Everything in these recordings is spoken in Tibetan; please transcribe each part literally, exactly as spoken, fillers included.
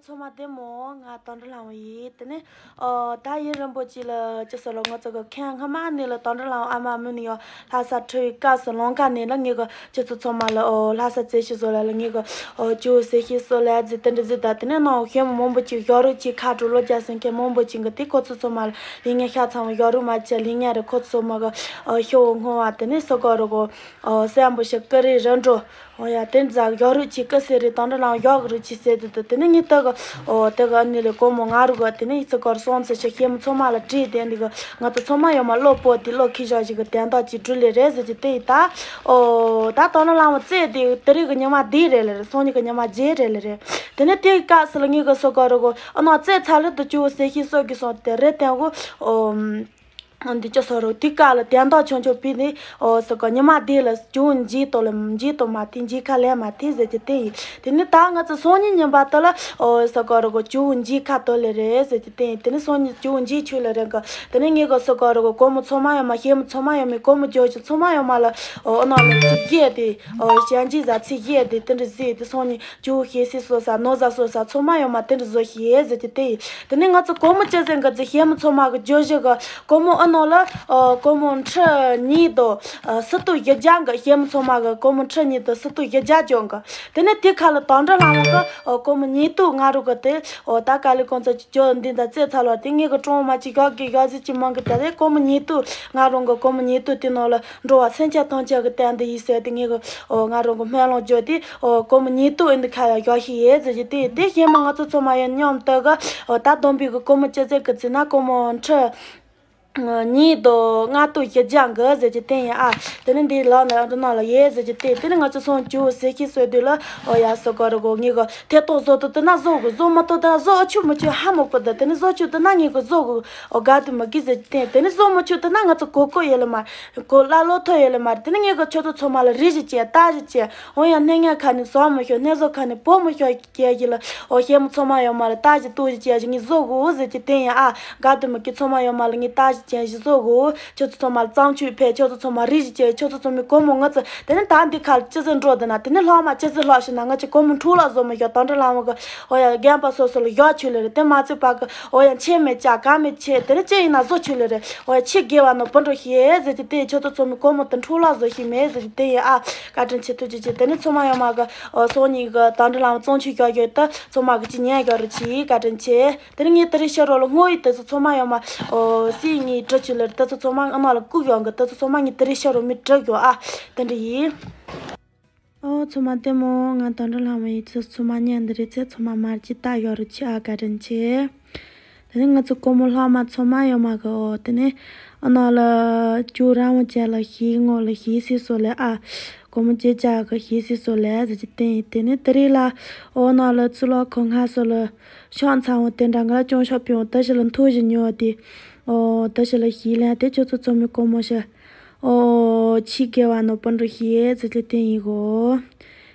ཚང་མ་བདེ་མོ། ང་དོན་གྲུབ་ལྷ་མོ་ཡིན། དེ་ནས་ཨོ་ད་ཡུན་རིང་པོ་ཅིག་ལ་ཅི་ཟེར་ལོ། ང་ཚོ་གི་ཁྱེད་སྔ་མ་ནས་ལ་དོན་གྲུབ་ལྷ་མོ་ཨ་མ་མུ་ནས་ཡོད་ལྷ་ས་ཁྲིད་པའི་སྐབས་སུ་ལམ་ཁ་ནས་ལ་ངེད་གི་ཅི་ཚོ་ཚང་མ་ལ་ཨོ་ལྷ་ས་རྩེ་ཤི་བཟོ་ལ་ལ་ངེད་གི་ཨོ་ཅི་བོ་ཟེར་ཤི་སོ་ལ་ཟེར་དེ་འདྲ་ཟེར། ད་དེ་ནས་ནང་ཤེས་མོ་མང་པོ་ཅིག་ཞབས་བྲོ་ཅིག་ཁ་དྲོ་ལོ་རྒྱ་སེང་ཁེ་མང་པོ་ཅིག་གི་དེ་ཁོ་ཚོ་ཚང་མ་ལ་ལས་ངན་ཤ་ཚང་བ་ཞབས་བྲོ་མ་བྱས་ལས་ངན་རེ་ཁོ་ཚོ་ཚང་མ་གི་ཨོ་ཤི་བོ་སྔོ་བ་དེ་ནས་སོ་གོ་རུ་གོ་ཨོ་སྲན་པོ་ཞིག་ཀི་རེ་རི་འགྲོ། ཨོ་ཡ་དེ་འཛག་ཞབས་བྲོ་ཅིག་ཀི་སེ་རེ་དང་འདྲ་ལང་ཞབས་གི་རུ་ཅིག་སེ་དེ་དེ་དེ་ནི་ངི་ཏི་གི་ཨོ་དེ་གི་ཨ་ནི་ལས་གོ་མོ་ང་རུ་གི་དེ་ནི་ཡི་ཚི་གོར་སོང་ཚེ་ཞིག་ཤེས་མི་ཚང་མ་ལ་བྲིས་དེ་འདི་གི་ང་ཚོ་ཚང་མ་ཡོད་མ་བློ་པོ་དེ་བློ་ཁི་ཞག་ཞིག་གི་དན་རྟགས་ཅིག་འགྲུལ་ལེ་རེད་ཟེར་གྱི་དེ་ཡི་ད། ཨོ་ད་དང་འདྲ་ལང་བ་ཙེ་དེ་དེ་རིག་གི་ཉི་མ་དེ་རེད་ལེ་རེད། སང་ཉིན་གི་ཉི་མ་རྗེས་རེད་ལེ་རེད། དེ་ནི་དེ་གི་སྐབས་སུ་ལ་ངི་གི་སོ་གོ་རུ་གོ་ཨ་ནི་ཙེ་ཚ་ལི་དུ་ཅུ་སེ་ཤི་སོ་གི་སོང་དེ་རེད་དེ་གོ་ཨོ། འདི་ཅི་སོ་རུ་དེ་ཀ་ལ་དན་རྟགས་ཆུང་ཆུང་པི་ནི་ཨོ་སི་ཀ་ཉི་མ་དེ་ལ་ཅུང་འཇིག་ཏོ་ལ་འཇིག་ཏོ་མ་ཐི་འཇིག་ཁ་ལས་མ་ཐི་ཟེར་གྱི་དེ་ཡིན། དེ་ནི་ད་ང་ཚོ་སང་ཉིན་ཉིན་པ་དེ་ལ་ཨོ་སི་ཀ་རུ་གོ་ཅུང་འཇིག་ཁ་ཏོ་ལེ་རེད་ཟེར་གྱི་དེ་ཡིན། དེ་ནི་སང་ཉིན་ཅུང་འཇིག་ཆུ་ལེ་རེད་གི། དེ་ནི་ངེད་གི་སི་ཀ་རུ་གོ་གོ་མོ་ཚང་མ་ཡོད་མ་ཤེས་མོ་ཚང་མ་ཡོད་མི་གོ་མོ་ཇོ་ཅི་ཚང་མ་ཡོད་མ་ལ་ཨོ་ཨ་ན་ལ་ཚིག་རྒྱས་དེ་ཨོ་ཞན་འཇིག་ཟ་ཚིག་རྒྱས་དེ་དེ་འདྲ་ཟེར་དེ་སང་ཉིན། ཇོ་ཤེས་སི་སོ་ས་ནོ་ཟ་སོ་ས་ཚང་མ་ཡོད་མ་དེ་འདྲ་བཟོ་ཤེས་ཟེར་གྱི་དེ་ཡིན། དེ་ནས་ང་ཚོ་གོ་མོ་ཅི་ཟེར་འགའ་ཚོ་ཤེས་མོ་ཚང་མ་གི་ཇོ་ཞིག་གི་གོ་མོ་ཨ་ནོ་ལ་ཨ་གོ་མོ་ཁྲི་གཉིས་དོ་ཨ་སི་ཏུ་བཞི་བརྒྱ་འགའ་ཤེས་མོ་ཚང་མ་གི་གོ་མོ་ཁྲི་གཉིས་དོ་སི་ཏུ་བཞི་བརྒྱ་ཇོ་འགའ། དེ་ནས་དེ་ཁ་ལ་དང་འདྲ་ལ་མོ་གི་ཨ་གོ་མོ་ཉིས་དུ་ང་རུ་གི་དེ་ཨོ་ད་ག་ལི་གོང་ཚོ་ཇོ་འདི་འདྲ་རྩེ་ཚ་ལོ་དེ་ངེད་གི་ཀྲོང་མ་ཅི་ཡག་གི་ཡག་ཟི་ཅི་མང་གི་དེ་རེད། གོ་མོ་ཉིས་དུ་ང་རུ་གི་གོ་མོ་ཉིས་དུ་དེ་ནོ་ལ། འགྲོ་བ་སེམས་ཅན་ཐམས་ཅད་ཀྱི་རྟེན་འདི་ཡིན་ཟེར་ཏེ་ངེད་ཀྱི་ཨོ་ང་རང་གི་སྨོན་ལམ་བརྗོད་དེ་ཨོ་གོ་མོ་ཉིས་སྟོང་ཨིན་དི་ཁ་ཡ་ཡོད་ཤི་ཡས་ཟེར་གྱི་དེ་དེ་ཤེས་མ་ང་ཚོ་ཚང་མ་ཡང་མཉམ་དུ་གི་ཨོ་ད་སྡོམ་པའི་གི་གོ་མོ་ཅི་ཟེར་གི་ཟེར་ན་གོ་མོ་ཁྲི་ཉིས་དོ་ལྔ་སྟོང་བཞི་བརྒྱ་གི་ཟེར་གྱི་དེ་ཡིན་ཨ། དེ་ནི་འདི་ལ་ནི་འདི་ནང་ལ་ཡས་ཟེར་གྱི་དེ་དེ་ནི་ང་ཚོ་སོང་ཇུ་ཟེར་ཤི་སོ་དུས་ལ་ཨོ་ཡ་སོ་གོ་ར་གོ་ངེད་གི་ཐེ་གཏོགས་བཟོ་དུ་དེ་ན་བཟོ་གི་བཟོ་མ་ཐུབ་དེ་ན་བཟོ་ཨ་ཆུ་མ་ཆུ་ཧ་མ་གོ་ད་དེ་ནི་བཟོ་ཆུ་དེ་ན་ངེད་གི་བཟོ་གི་ཨོ་དགའ་དུ་མ་གི་ཟེར་གྱི་དེ་དེ་ནི་བཟོ་མ་ཆུ་དེ་ན་ང་ཚོ་གོ་གོ་ཡོད་ལ་མ། གོ་ལ་ལོ་ཐོ་ཡོད་ལེ་མ་རེད། དེ་ནི་ངེད་ཀྱི་ཁྱོད་ཚོ་ཚང་མ་ལ་རི་ཞིག་བྱས་རྟ་ཞིག་བྱས། འོ་ཡང་སྣེ་ངན་ཁ་ནས་ཟོག་མི་ཤོར་སྣེ་ཟོག་ཁ་ནས་བོ་མི་ཤོར་རྒྱལ་གྱི་ལ་འོ་ཤེས་མོ་ཚང་མ་ཡོད་མ་ལ་རྟ་ཞིག་ཏུ་ཞིག་བྱས་ཞིག་ངས་བཟོ་དགོས་ཟེར་གྱི་དེ་ཡིན་ཨ། དགའ་དུ་མི་གི་ཚང་མ་ཡོད་མ་ལ་ངས་རྟ་ཞིག་བྱས་ཞིག་བཟོ་དགོས། ཁྱོད་ཚོ་ཚང་མ་ལ་གཙང་ཆུ་ཕེབས། ཁྱོད་ཚོ་ཚང་མ་རི་ཞིག་བྱས། ཁྱོད་ཚོ་ཚང་མའི་གོ་མོ་ང་ཚོ་དེ་ནི་ད་འདི་ཁ་ལ་ཅི་ཟེར་འགྲོ་དེ་ན་དེ་ནི་ལྷག་མ་ཅི་ཟེར་ལྷག་ཞིག་ན་ང་ཅི་གོ་མོ་འཁྲུག་ལ་བཟོ་མི་ཤོར་དང་འདྲ་ལ་མོ་གི་འོ་ཡ་རྒན་པ་སོ་སོ་ལ་ཡག་ཆུ་ལེ་རེད། དེ་མ་ཚད་པ་གི་འོ་ཡ་ཆེ་མེད་ཅག་ག་མེད་ཆེ་དེ་ནི་ཅི་ཡིན་ན་བཟོ་ཆུ་ལེ་རེད། འོ་ཡ་ཆི་དགེ་བ་ནོ་བུ་འགྲོ་ཤེས་ཟེར་གྱི་དེ་ཁྱོད་ཚོ་ཚོ་མི་གོ་མོ་དེ་འཁྲུག་ལ་བཟོ་ཤེས་མེད་ཟེར་གྱི་དེ་ཡིན་ཨ། བཀའ་དྲིན་ཆེ་ཐུགས་རྗེ་ཆེ། དེ་ནི་ཚང་མ་ཡོད་མ་གི་འོ་སོང་ཉིན་གི་དང་འདྲ་ལམ་གཙང་ཆུ་ཤོར་ཡོད་ད་ཚང་མ་གི་ཅི་ཉན་ཡོད་རུ་ཆི་བཀའ་དྲིན་ཆེ། དེ་ནི་ངས་དེ་རིང་ཤ་རོ་ལ་སྔོ་ཡི་དེ་ཚོ་ཚང་མ་ཡོད་མ་འོ་སི་ངའི་དྲི་ཆུ་ལེ་རེད། དེ་ཚོ་ཚང་མ་ཨ་ན་ལ་བཀུག་ཡོང་གི་དེ་ཚོ་ཚང་མ་ངས་དེ་རིང་ཤ་རོ་མི་དྲི་ཡོད་ཨ། དེ་འདྲ་ཡིན། ཨོ་ཚང་མ་བདེ་མོ། ང་དོན་གྲུབ་ལྷ་མོ་ཡིན། ཚོ་ཚང་མ་ཉན་འདི་རེད་ཚེ་ཚང་མ་མར་ཅི་ལྟ་ཡོད་རུ་ཆི་ཨ་བཀའ་དྲིན་ཆེ། དེ་ནས་ང་ཚོ་སྒོར་མོ་ལྷག་མ་ཚང་མ་ཡོད་མ་གི་ཨོ་དེ་ནས་ཨ་ན་ལ་ཅུ་ར་མོ་ཅན་ལ་ཤི་ངོ་ལ་ཤི་སི་སོ་ལེ་ཨ། སྒོར་མོ་ཅེ་ཅག་གི་ཤི་སི་སོ་ལེ་ཟེར་གྱི་དེ་ཡིན། དེ་ནས་དེ་རིང་ལ་ཨོ་ན་ལ་ཚུ་ལོ་ཁོ་ང་སོ་ལ་ཤོག་ཚ་བོ་དེ་འདྲ་ང་ལ་ཅུང་ཤོག་པིང་དེ་ཞི་ལ་མཐོ་ཞིག་ཉོ་དེ་ཨོ་དེ་ཞི་ལ་ཤི་ལེ་དེ་ཁྱོད་ཚོ་ཚང་མའི་སྒོར་མོ་ཤི། ཨོ། ཕྱི་རྒྱལ་བ་ནོར་བུ་འགྲོ་ཤེས་ཟེར་གྱི་དེ་ཡིན་གོ།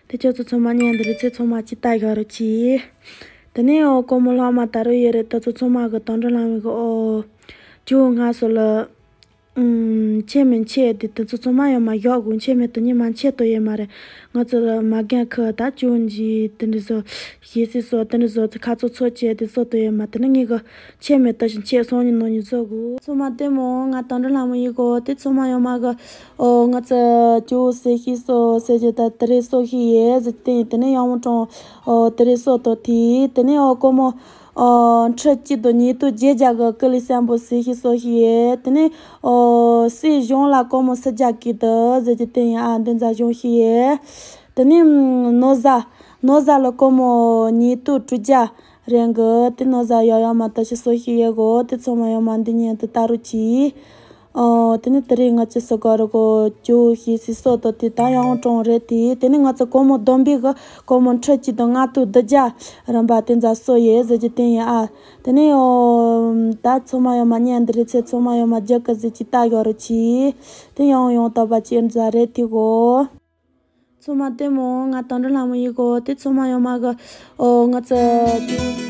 དེ་ཁྱོད་ཚོ་ཚང་མ་ཉན་འདི་རེད་ཚེ་ཚང་མ་ཅི་ལྟ་ཡོད་རུ་ཆི། དེ་ནས་ཨོ་སྒོར་མོ་ལྷག་མ་ད་རུ་ཡོད་རེད། དེ་ཚོ་ཚང་མ་གི་དོན་འགྲོ་ལང་བའི་གི་ཨོ། ཅུ་ང་སོ་ལ། ཨུམ། ཆེ་མིན་ཆེ་དེ་དེ་ཚོ་ཚང་མ་ཡོད་མ་ཡོག་དགོས་ཆེ་མེད་དུ་ཉི་མ་ཆེ་དོ་ཡོད་མ་རེད། ང་ཚོ་ལ་མ་རྒན་ཁི་ད་ཅུ་འཇི་དེ་འདྲ་བཟོ། ཤེས་སི་སོ་དེ་འདྲ་བཟོ་ཚེ་ཁ་ཚོ་ཚོ་ཆེ་དེ་བཟོ་དོ་ཡོད་མ་དེ་ནི་ངེད་གི་ཆེ་མེད་ད་ཞིང་ཆེ་སོང་ཉིན་ནོ་ཉིན་བཟོ་དགོས། ཚང་མ་ལྟད་མོ་ང་དང་འདྲ་ལྷ་མོ་ཡིན་གོ། དེ་ཚང་མ་ཡོད་མ་གི་ཨོ་ང་ཚོ་ཅུ་ཟེར་ཤི་སོ་ཟེར་གྱི་ད་དེ་རེད་སོ་ཤི་ཡས་ཟེར་ཏེ་དེ་ནས་ཡང་མོ་ཀྲོང་ཨོ་དེ་རེད་སོ་དོ་དེ་དེ་ནས་ཨོ་ཀོ་མོ་ཨོ་ཁྲི་གཅིག་དང་ཉིས་སྟོང་བརྒྱད་བརྒྱ་གི་ཀི་ལི་སམ་པོ་ཟེར་ཤི་སོ་ཤི་ཡས་དེ་ནས་ཨོ་སྲིད་གཞུང་ལ་ཀོ་མོ་སི་རྒྱ་གི་དུ་ཟེར་གྱི་དེ་ཡིན་ཨ་འདི་འཛའ་གཞུང་ཤི་ཡས་དེ་ནས་ནོ་ཟ་ནོ་ཟ་ལ་ཀོ་མོ་ཉིས་སྟོང་དྲུག་བརྒྱ། རེད་གི། དེ་ནོ་ཟ་ཡོ་ཡོ་མ་ད་ཤི་སོ་ཤི་ཡེ་གོ། དེ་ཚང་མ་ཡོ་མ་འདི་ཉན་དུ་ལྟ་རུ་གྱིས། ཨོ། དེ་ནི་དེ་རིང་ང་ཅི་སོ་ག་རུ་གོ་ཅུ་ཤི་སི་སོ་དོ་དེ་ད་ཡང་གྲོང་རེད་དེ། དེ་ནི་ང་ཚོ་ཀོ་མོ་བསྡོམས་པའི་གི་ཀོ་མོ་ཁྲི་གཅིག་དང་ལྔ་སྟོང་བདུན་བརྒྱ་རིམ་པ་དེ་འཛའ་སོ་ཡེ་ཟེར་གྱི་དེ་ཡིན་ཨ། དེ་ནི་ཨོ། ད་ཚང་མ་ཡོ་མ་ཉན་འདི་རེད་ཚེ་ཚང་མ་ཡོ་མ་རྒྱ་གི་ཟེར་གྱི་ལྟ་ཡོ་རུ་གྱིས། དེ་ཡང་ཡང་ལྟ་བ་ཅི་འཛའ་རེད་དེ་གོ། ཚང་མ་ལྟད་མོ། ང་དང་འདྲ་ལྷ་མོ་ཡིན་གོ། དེ་ཚང་མ་ཡོད་མ་གི། ཨོ། ང་ཚོ།